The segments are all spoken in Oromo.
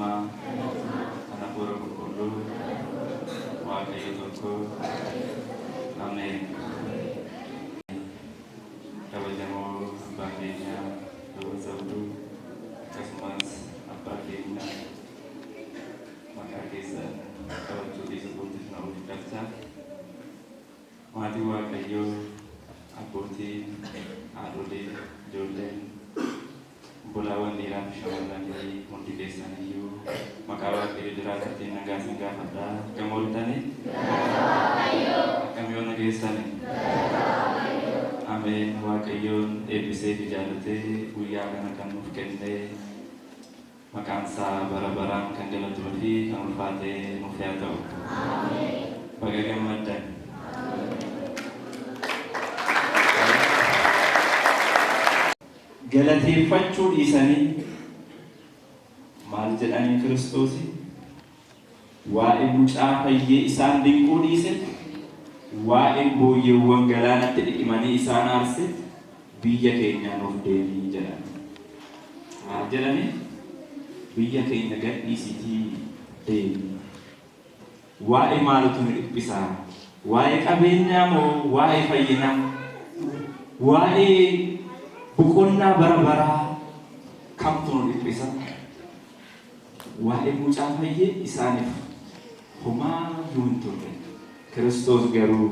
Ilmaa, kan Hafuura Qulqulluu, Waaqayyo tokko. Ameen. Kabajamoo abbaa keenya Luba Zawduu, akkasumas abbaa keenya maqaa keessan qabachuu dhiisuu kootiif na oofkalcha. Maatiin Waaqayyoo, abbootiin, haadholiin, ijoolleen, obbolaawwan dhiiraa fi shamarranii hundi keessan iyyuu maqaa Waaqayyo jiraataatiin nagaa isin gaafadha. Akkam ooltani? Akkam yoona geessani? Ameen. Waaqayyoon eebbisee fi jaallatee guyyaa kana kan nuuf kenne maqaan isaa bara baraan kan galatamee fi kan ulfaate nuuf haa ta'u. Baga gammaddan. Galateeffachuu dhiisanii maal jedhanii Kiristoosi? Waa'ee mucaa fayyee isaan dinquu dhiise, waa'ee booyyeewwan galaanatti dhidhimanii isaan aarse, biyya keenyaa nuuf deemii jedhan. Maal jedhanii? Biyya keenya gadhiisiitii deemi. Waa'ee maalitu nu dhiphisa? Waa'ee qabeenyaa moo waa'ee fayyinaa? Waa'ee boqonnaa bara baraa kamtu nu dhiphisa? Waa'ee mucaa fayyee isaaniif homaayyuu hin turre. Kiristoos garuu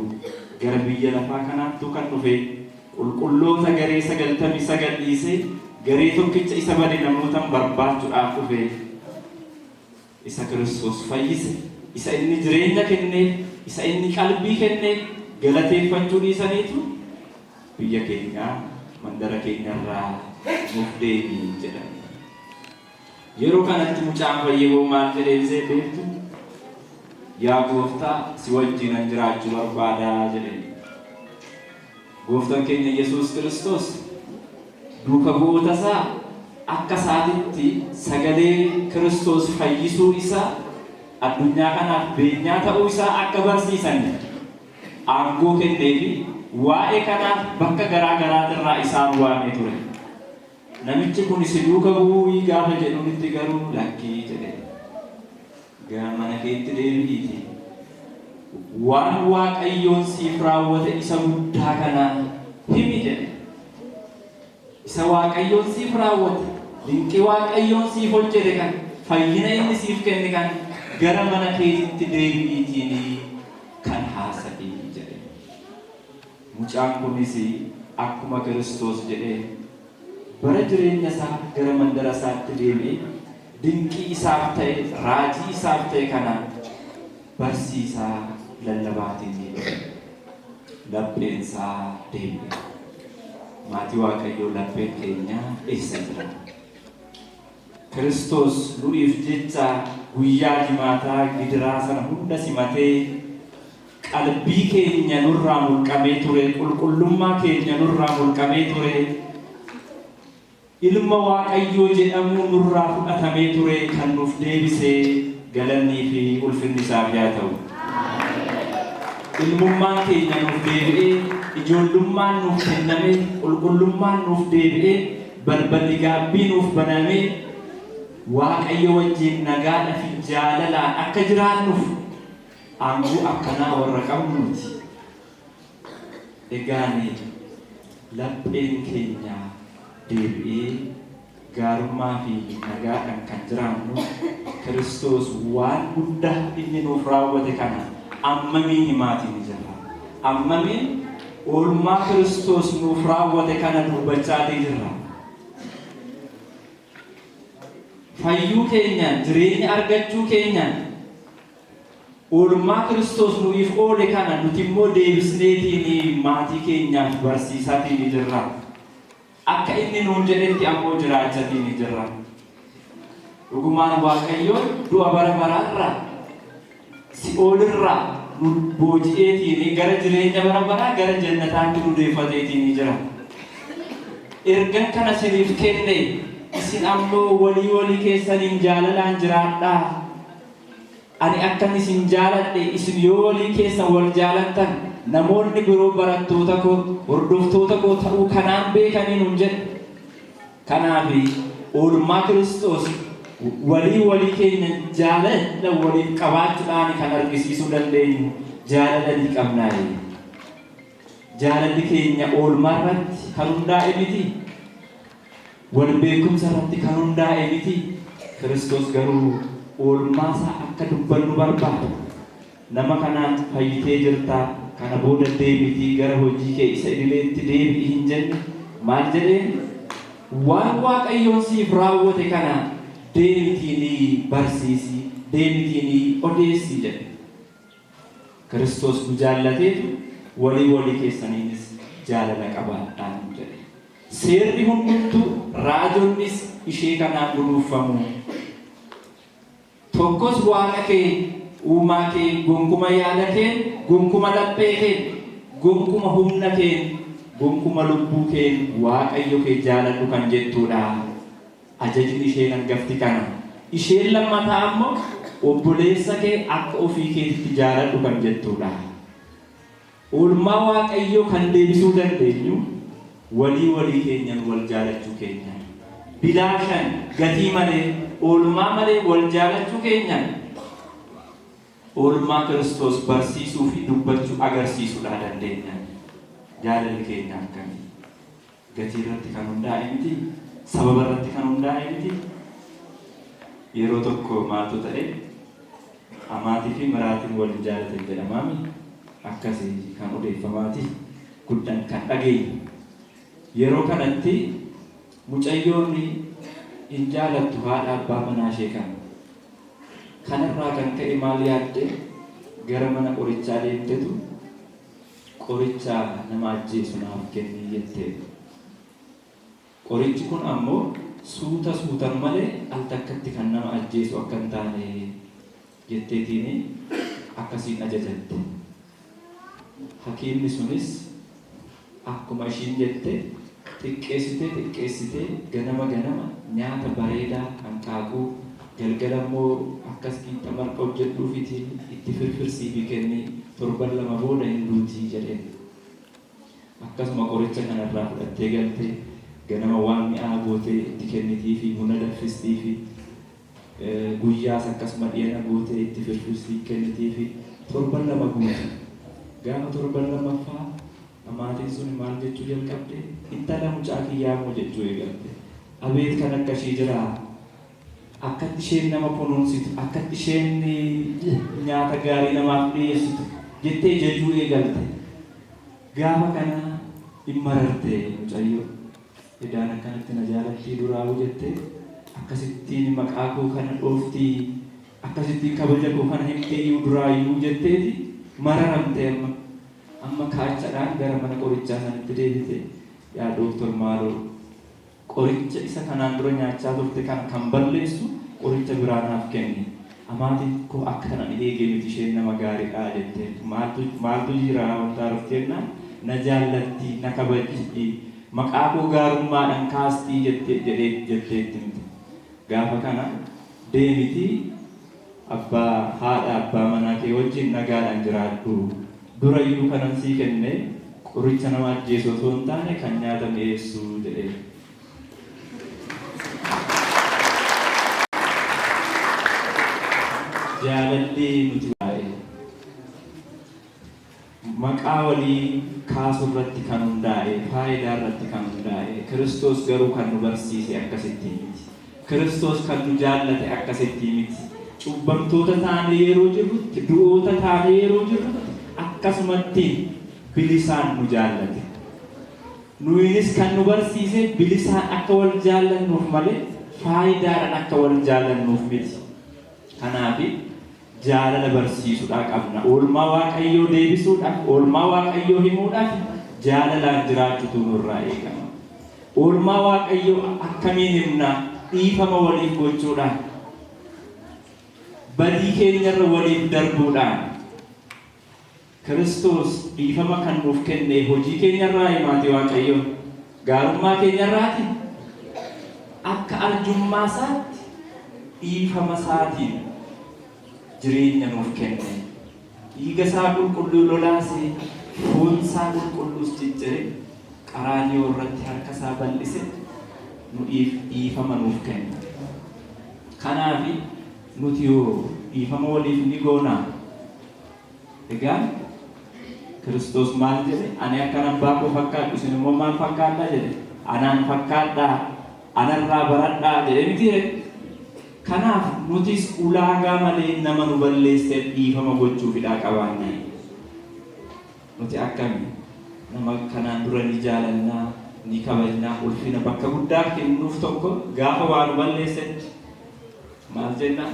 gara biyya lafaa kanaattuu kan dhufe qulqulloota garee 99 dhiisee garee tokkicha isa bade namootan barbaachuudhaaf dhufe. Isa Kiristoos fayyise, isa inni jireenya kenneef, isa inni qalbii kenneef galateeffachuu dhiisaniitu biyya keenyaa mandara keenyarraa nuuf deemi jedhan. Yeroo kanatti mucaan fayye hoo maal jedheen see beektu? Yaa gooftaa si wajjinan jiraachuu barbaada jedheen. Gooftan keenya Yesuus Kiristoos duuka bu'oota isaa akka isaatitti sagalee Kiristoos fayyisuu isaa addunyaa kanaaf beenyaa ta'uu isaa akka barsiisaniif aangoo kenneefi waa'ee kanaaf bakka garaa garaatirraa isaan waamee ture. Namichi kun si duuka bu'uuyii gaafa jedhuunitti garuu lakkii jedhe. Gara mana keetti deebi'iitii waan Waaqayyoon siif raawwate isa guddaa kana himi jedhe. Isa Waaqayyoon siif raawwate, dinqii Waaqayyoon siif hojjete kana, fayyina inni siif kenne kana gara mana keetitti deebi'iitiin kan haasa'i jedhe. Mucaan kunis akkuma Kiristoos jedhe bara jireenya isaa gara mandara isaatti deebi'ee dinqii isaaf ta'e, raajii isaaf ta'e kana barsiisaa lallabaatiin ni dhufe. Lapheen isaa deebi'e. Maatii Waaqayyoo lapheen keenya eessa jira? Kiristoos nu'iif jecha guyyaa jimaataa gidiraa sana hunda simatee qalbii keenya nurraa mulqamee ture, qulqullummaa keenya nurraa mulqamee ture, ilma Waaqayyoo jedhamuu nurraa fudhatamee ture kan nuuf deebise galannii fi ulfinni isaaf yaa ta'u. Ilmummaan keenya nuuf deebi'ee, ijoollummaan nuuf kennamee, qulqullummaan nuuf deebi'ee, balballi gaabbii nuuf banamee, Waaqayyo wajjin nagaadha fi jaalalaan akka jiraannuuf Aangoo akkanaa warra qabnu nuti. Egaani lapheen keenya deebi'ee gaarummaa fi nagaadhaan kan jiraannu Kiristoos waan guddaa inni nuuf raawwate kana ammamiin himaatii ni jirra. Ammamiin oolmaa Kiristoos nuuf raawwate kana dubbachaatii jirra. Fayyuu keenyaan, jireenya argachuu keenyaan, oolmaa Kiristoos nuyiif oole kana nuti immoo deebisneetiin maatii keenyaaf barsiisaatiin jirra. Akka inni nuun jedhetti ammoo jiraachatiin jirra. Dhugumaan Waaqayyoon du'a bara baraarraa si'oolirraa nu booji'eetiin gara jireenya bara baraa gara jannataatti nu deeffateetiin jira. Ergan kana isiniif kenne isin ammoo walii walii keessaniin jaalalaan jiraadhaa. Ani akkan isin jaaladhe isin yoo walii keessan wal jaalattan namoonni biroo barattoota koo hordoftoota koo ta'uu kanaan beekanii nuun jedhe. Kanaaf oolmaa Kiristoos Walii walii keenya jaalala waliif qabaachuudhaan kan argisiisuu dandeenyu jaalala ni qabnaayi. Jaalalli keenya oolmaa irratti kan hundaa'e miti. Wal beekumsa irratti kan hundaa'e miti. Kiristoos garuu oolmaa isaa akka dubbannu barbaada. Nama kanaan fayyitee jirta, kana booda deemitii gara hojii kee isa idileetti deebi'i hin jenne. Maal jedheen? Waan Waaqayyoon siif raawwate kana deemitiinii barsiisi, deemitiinii odeessi jedhe. Kiristoos nu jaallateetu walii walii keessaniinis jaalala qabaadhaa nuun jedhe. Seerri hundumtuu, raajonnis ishee kanaan guduuffamu. Tokkos Waaqa kee, Uumaa kee gonkuma yaada keen, gonkuma laphee keen, gonkuma humna keen, gonkuma lubbuu keen Waaqayyo kee jaaladhu kan jettuudha. Ajajni isheen angafti kana. Isheen lammataa ammoo obboleessa kee akka ofii keetitti jaaladhu kan jettuudha. Oolmaa Waaqayyoo kan deebisuu dandeenyu walii walii keenyan wal jaalachuu keenyaan. Bilaashan, gatii malee, oolmaa malee wal jaalachuu keenyaan oolmaa Kiristoos barsiisuu fi dubbachuu agarsiisuudhaa dandeenya. Jaalalli keenya akkamii? Gatii irratti kan hundaa'e miti, sababa irratti kan hundaa'e miti. Yeroo tokko maaltu ta'e? Amaatii fi miraatiin wal hin jaalatan jedhamaami. Akkasi kan odeeffamaati guddan kan dhageenyu. Yeroo kanatti mucayyoon hin jaalattu haadha abbaa manaa ishee kana. Kanarraa kan ka'e maal yaadde? Gara mana qorichaa deemtetu qoricha nama ajjeesu naaf kenni jetteen. Qorichi kun ammoo suuta suutan malee al takkatti kan nama ajjeesu akka hin taane jetteetiini akkasiin ajajatte. Hakiimni sunis akkuma ishiin jette xiqqeessitee xiqqeessitee ganama ganama nyaata bareedaa hanqaaquu, galgala immoo akkas qiixxa marqa hojjedhuufiitiin itti firfirsiifi kenni, torban lama booda hin duuti jedheen. Akkasuma qoricha kana irraa fudhattee galte, ganama waan mi'aa gootee itti kennitiifi, buna danfistiifi, guyyaas akkasuma dhiyana gootee itti firfirsii kennitiifi, torban lama guute. Gaafa torban lammaffaa amaatiin suni maal jechuu jalqabde? Intala mucaa kiyyaa moo jechuu eegalte. Abeet kan akka ishii jiraa! Akkatti isheen nama kunuunsitu, akkatti isheen nyaata gaarii namaaf dhiyeessitu jettee jajuu eegalte. Gaafa kana in mararte mucayyoo. Edaan akkanatti na jaalattii duraa'uu jettee, akkasittiin maqaa koo kana dhooftii, akkasittiin kabaja koo kana himtiiyyuu duraayyuu jetteeti mararamte amma. Amma kaachadhaan gara mana qorichaa sanitti deebite, yaa dooktor maaloo Qoricha isa kanaan dura nyaachaa turte kana kan balleessu qoricha biraa naaf kenni. Amaatiin koo akka kan ani eege miti, isheen nama gaariidha jetteen. Maaltu maaltu jira wanta haarofti jennaan, na jaallatti, na kabajji, maqaa koo gaarummaadhaan kaastii jette jedhee jettee itti himte. Gaafa kana deemitii abbaa haadha abbaa manaa kee wajjin nagaadhaan jiraadhu. Durayyuu kanan sii kenne qoricha nama ajjeesu osoo hin taane kan nyaata mi'eessu jedheen. Jaalalli nuti waa'ee maqaa walii kaasuu irratti kan hundaa'e, faayidaa irratti kan hundaa'e, Kiristoos garuu kan nu barsiise akkasitti miti. Kiristoos kan nu jaallate akkasitti miti. Cubbamtoota taanee yeroo jirrutti, du'oota taanee yeroo jirrutti akkasumatti bilisaan nu jaallate. Nuyinis kan nu barsiise bilisaan akka wal jaallannuuf malee faayidaadhaan akka wal jaallannuuf miti. Kanaaf jaalala barsiisuudhaa qabna. Oolmaa Waaqayyoo deebisuudhaaf, oolmaa Waaqayyoo himuudhaaf jaalalaan jiraachuutu nurraa eegama. Oolmaa Waaqayyoo akkamiin himna? Dhiifama waliif gochuudhaan. Badii keenyarra waliif darbuudhaan. Kiristoos dhiifama kan nuuf kenne hojii keenyarraayi maatii Waaqayyoo? Gaarummaa keenyarraati? Akka arjummaa isaatti dhiifama isaatiin jireenya nuuf kenne. Dhiiga isaa qulqulluu lolaasee, foon isaa qulqulluus ciccire, qaraaniyoo irratti harka isaa bal'ise nu'iif dhiifama nuuf kenne. Kanaaf nuti yoo dhiifama waliif ni goonaa? Egaa Kiristoos maal jedhe? Ani akkan abbaa koo fakkaadhu isin immoo maal fakkaadhaa jedhe? Anaan fakkaadhaa, anarraa baradhaa jedhe mitiiree? Kanaaf nutis ulaagaa malee nama nu balleesseef dhiifama gochuufidhaa qabaanna. Nuti akkami? Nama kanaan dura ni jaalannaa, ni kabajnaa, ulfina bakka guddaa kennuuf tokko gaafa waa nu balleessetti maal jenna?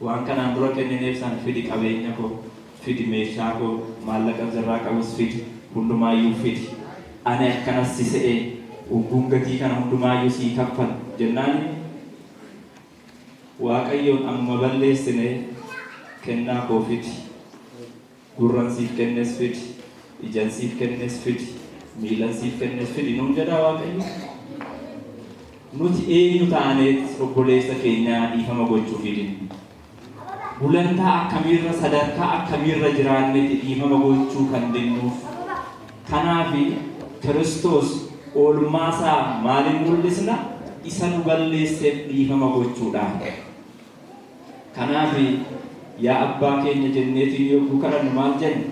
Waan kanaan dura kennineef sana fidi qabeenya koo, fidi meeshaa koo, maallaqa sirraa qabus fidi, hundumaayyuu fidi. Ani akkanas si se'ee, ogguun gatii kana hundumaayyuu sii kaffala jennaani Waaqayyoon ammuma balleessine kennaa koo fidi. Gurran siif kennes fidi, ijan siif kennes fidi, miilan siif kennes fidi nuun jedhaa Waaqayyo? Nuti eenyu taaneet obboleessa keenyaa dhiifama gochuufii dinna? Gulantaa akkamiirra, sadarkaa akkamiirra jiraanneeti dhiifama gochuu kan dinnuuf? Kanaafi Kiristoos oolmaasaa maaliin mul'isna? Isa nu balleesseef dhiifama gochuudhaan. Kanaaf yaa abbaa keenya jenneetiin yogguu kadhannu maal jenna?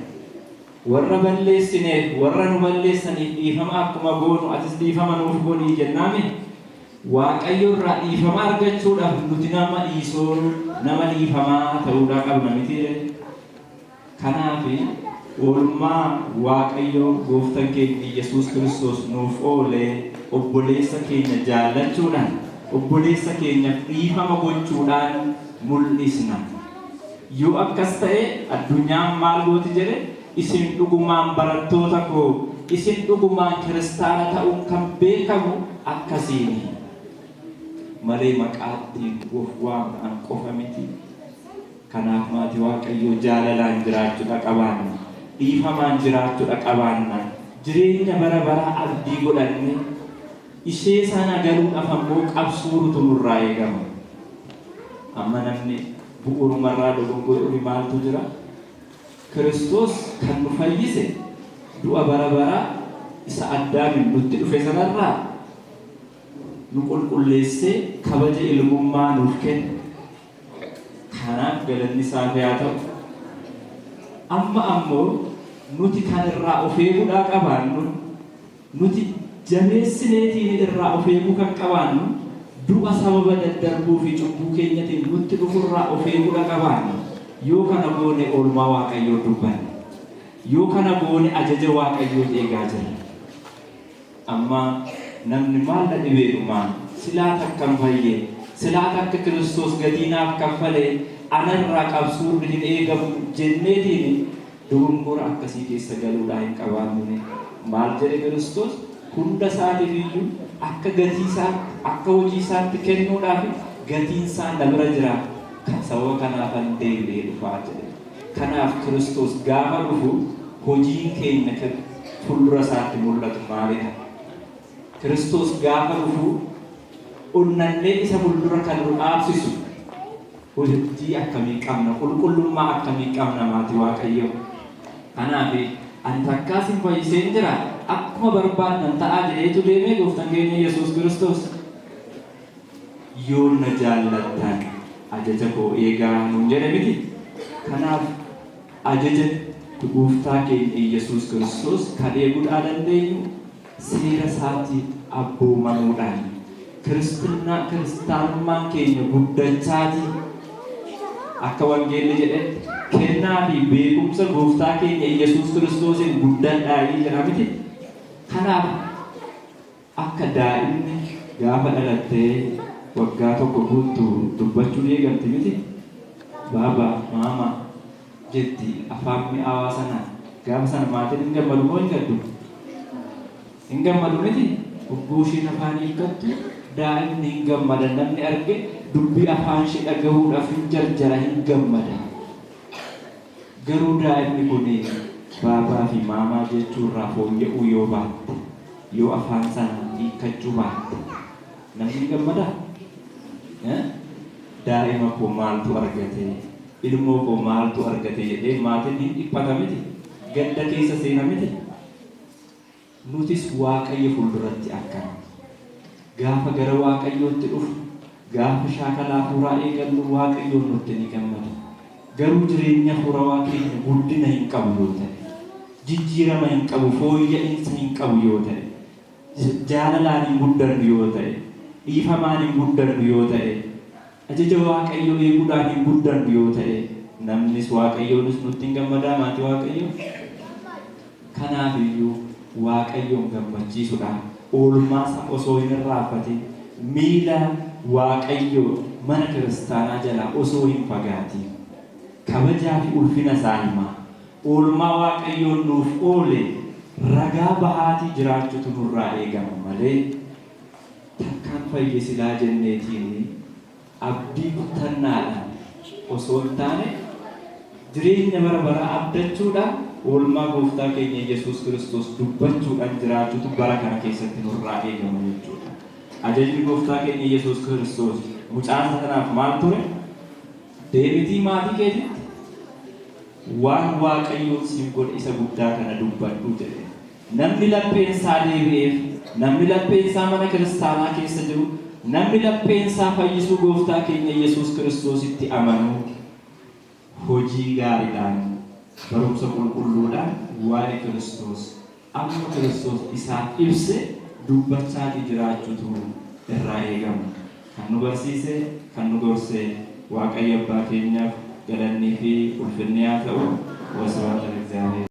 Warra balleessineef, warra nu balleessaniif dhiifama akkuma goonu atis dhiifama nuuf godhi jennaami? Waaqayyo irraa dhiifama argachuudhaaf nuti nama dhiisoo, nama dhiifamaa ta'uudhaa qabna mitiiree? Kanaaf oolmaa Waaqayyo gooftan keenya Iyyasuus Kiristoos nuuf oole obboleessa keenya jaallachuudhaan, obboleessa keenyaf dhiifama gochuudhaan mul'isna. Yoo akkas ta'e addunyaan maal gooti jedhe? Isin dhugumaan barattoota koo, isin dhugumaan kiristaana ta'uun kan beekamu akkasiini. Malee maqaattiin of waamnaan qofa miti. Kanaaf maatii Waaqayyoo jaalalaan jiraachuudha qabaanna. Dhiifamaan jiraachuudha qabaanna. Jireenya bara baraa abdii godhanne ishee sana galuudhaaf ammoo qabsoorutu nurraa eegama. Amma namni bu'uurumarraa dogoggoruu maaltu jira? Kiristoos kan nu fayyise du'a bara baraa isa Addaamiin nutti dhufe sanarraa nu qulqulleessee kabaja ilmummaa nuuf kenne. Kanaaf galanni isaaf yaa ta'u. Amma ammoo nuti kan irraa of eeguudhaa qabaannu, nuti jabeessineetiin irraa of eeguu kan qabaannu, du'a sababa daddarbuu fi cubbuu keenyatiin nutti dhufurraa of eeguudha qabaanna. Yoo kana goone oolmaa Waaqayyoo dubbanna. Yoo kana goone ajaja Waaqayyoo eegaa jirra. Amma namni maal na dhibeedhumaa? Silaa takkan fayye, silaa takka Kiristoos gatii naaf kaffalee anarraa qabsuurri hin eegamu jenneetiin dogongora akkasii keessa galuudhaa hin qabaannune. Maal jedhe Kiristoos? Hunda isaatiif iyyuu akka gatii isaatti, akka hojii isaatti kennuudhaaf gatiin isaa na bira jira. Kan sababa kanaafan deebi'ee dhufaa jedhe. Kanaaf Kiristoos gaafa dhufu hojiin keenya fuuldura isaatti mul'atu maalidha? Kiristoos gaafa dhufu onnannee isa fuuldura kan nu dhaabsisu hojii akkamii qabna? Qulqullummaa akkamii qabna maatii Waaqayyoo? Kanaaf ani takkaa sin fayyiseen jira akkuma barbaaddan ta'aa jedheetu deemee gooftaan keenya Yesuus Kiristoos. Yoo na jaallattan ajaja koo eegaa nuun jedhe miti? Kanaaf ajaja gooftaa keenya Iyyasuus Kiristoos kan eeguudhaa dandeenyu seera isaatti abboomamuudhaan. Kiristinnaa kiristaanummaan keenya guddachaati akka wangeelli jedhetti kennaa fi beekumsa gooftaa keenya Iyyasuus Kiristoosiin guddadhaayii jedha miti? Kanaaf Akka daa'imni gaafa dhalattee waggaa tokko guuttu dubbachuu ni eegalti miti? Baaba, maama jetti afaan mi'aawaa sanaan. Gaafa sana maatiin hin gammadu moo hin gaddu? Hin gammadu miti? Hogguu ishiin afaan hiikkattu daa'imni hin gammada. Namni arge dubbii afaan ishee dhagahuudhaaf hin jarjara, hin gammada. Garuu daa'imni kun baabaa fi maamaa jechuurraa fooyya'uu yoo baatte, yoo afaan sana hiikkachuu baatte, namni hin gammadaa? Daa'ima koo maaltu argate? Ilmoo koo maaltu argate jedhee maatiin hin dhiphata miti? Gadda keessa seena miti? Nutis Waaqayyo fuulduratti akkana. Gaafa gara Waaqayyootti dhufnu, Gaafa shaakala hafuuraa eegallu Waaqayyoon nutti ni gammada. Garuu jireenya hafuurawaa keenya guddina hin qabu yoo ta'e, jijjiirama hin qabu, fooyya'insa hin qabu yoo ta'e, jaalalaan hin guddannu yoo ta'e, dhiifamaan hin guddannu yoo ta'e, ajaja Waaqayyoo eeguudhaan hin guddannu yoo ta'e, namnis Waaqayyoonis nutti hin gammadaa maatii Waaqayyoo? Kanaaf iyyuu Waaqayyoon gammachiisuudhaan oolmaasaa osoo hin irraanfatin miila Waaqayyoo mana kiristaanaa jalaa osoo hin fagaatiin kabajaa fi ulfina isaa himaa oolmaa Waaqayyoon nuuf oole ragaa bahaatii jiraachuutu nurraa eegama malee takkaan fayye silaa jenneetiin abdii kuttannaadhaan osoo hin taane jireenya bara baraa abdachuudhaan oolmaa Gooftaa keenya Yesuus Kiristoos dubbachuudhaan jiraachuutu bara kana keessatti nurraa eegama jechuudha. Ajajni Gooftaa keenya Yesuus Kiristoos mucaa sanaaf maal ture? Deebitii maatii keetitti waan Waaqayyoon siif godhe isa guddaa kana dubbadhu jedhe. Namni lapheen isaa deebi'eef, namni lapheen isaa mana kiristaanaa keessa jiru, namni lapheen isaa fayyisuu Gooftaa keenya Yesuus Kiristoositti amanu hojii gaariidhaan, barumsa qulqulluudhaan waa'ee Kiristoos amma Kiristoos isaaf ibse dubbachaatii jiraachuutu irraa eegama. Kan nu barsiise, kan nu gorse Waaqayyo Abbaa keenyaaf galannii fi ulfinni haa ta'u. Wasibhaat Lagzaabiheer.